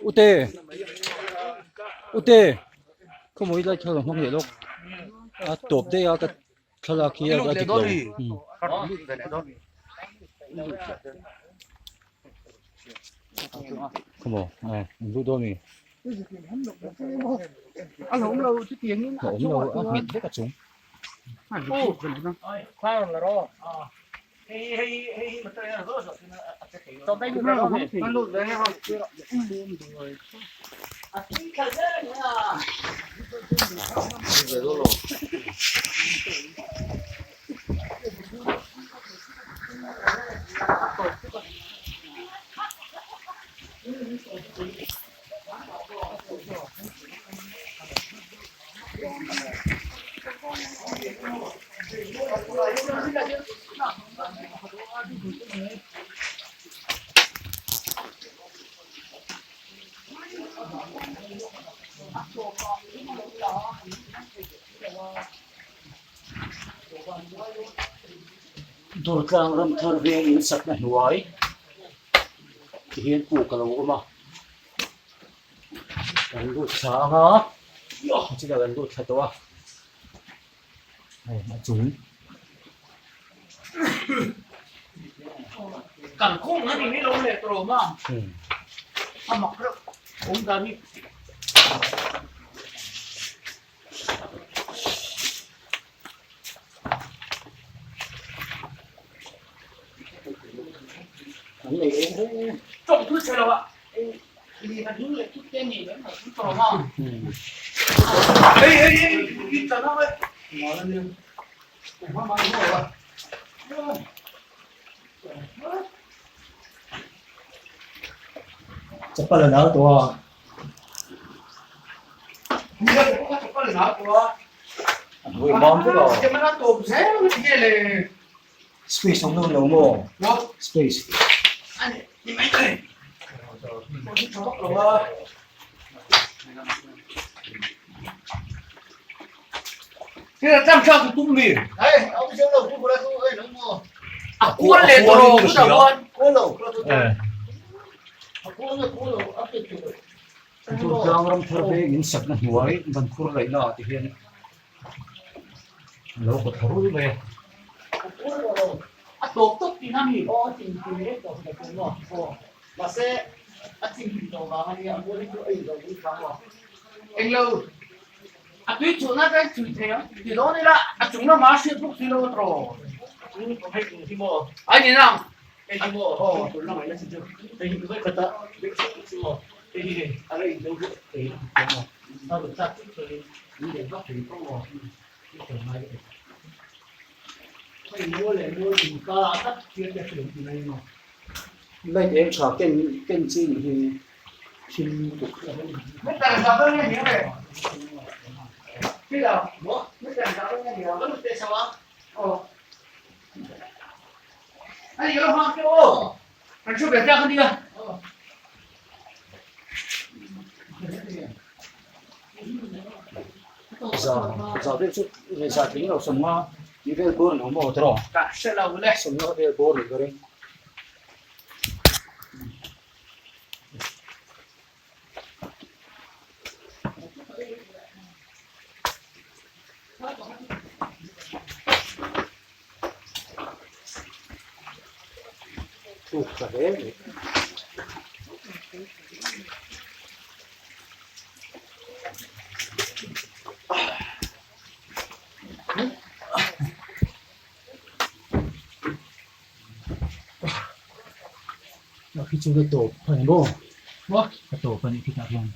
Ute Ute khawmawi lai thlalak hmang leh lawk a tawp daih a ka thlalak hi a dik lo khawmaw a an duh dawn a ni a awm lo a nghet vek a chung. Durtlang ram thar veng in sakna hnuai ti hian puk a lo awm a. Kan lut thla ang a, chutah kan lut thla tawh a, hei a chung. Kalkhung a ni hi lo leh tawh a, a mak reuh awm dan hi. An nei eng hle e. Tawng thut che lo a. Lin a ding leh thut te ni mai mai thut tawh ma. Hei hei hei i chan ang e. Chapal a nal tawh a. Space awm lo lo maw? Space. Durtlang ram thar veng in sakna hnuai ban khur laihna ah te hian a lo kaw thla rul mai a. A tawp tawp tih a ni. Aw a chim tih reng tawh ka tum a. Aw mahse a chim tih tawh vang a nia a mual hi chu a in lo bul thang a. Englo a tui chhuahna te chhui thei ang ti dawn ila a chung lamah a hriat bawk si lo a tawh. Hei hi maw? Ai ni nang. Hei hi maw? Aw. Hei hi vawikhatah hei hi hei a la inzo bawk thei a a rawn chak thut chuanin min leh vak thei fo maw i sawi ngai ka ti. Hei mual leh mual inkar ah tak hian te hrilh ti mai maw. Light eng tha ken ken chi nih hi thim tuk Za za vel chu za tling lo sawmnga tih vel bur a lo maw tawh sawmnga vel bur ni ka ring. Thuk tha hle mai. Khi chu ka tawp a ni maw? Ka tawp a nih khi tah hian.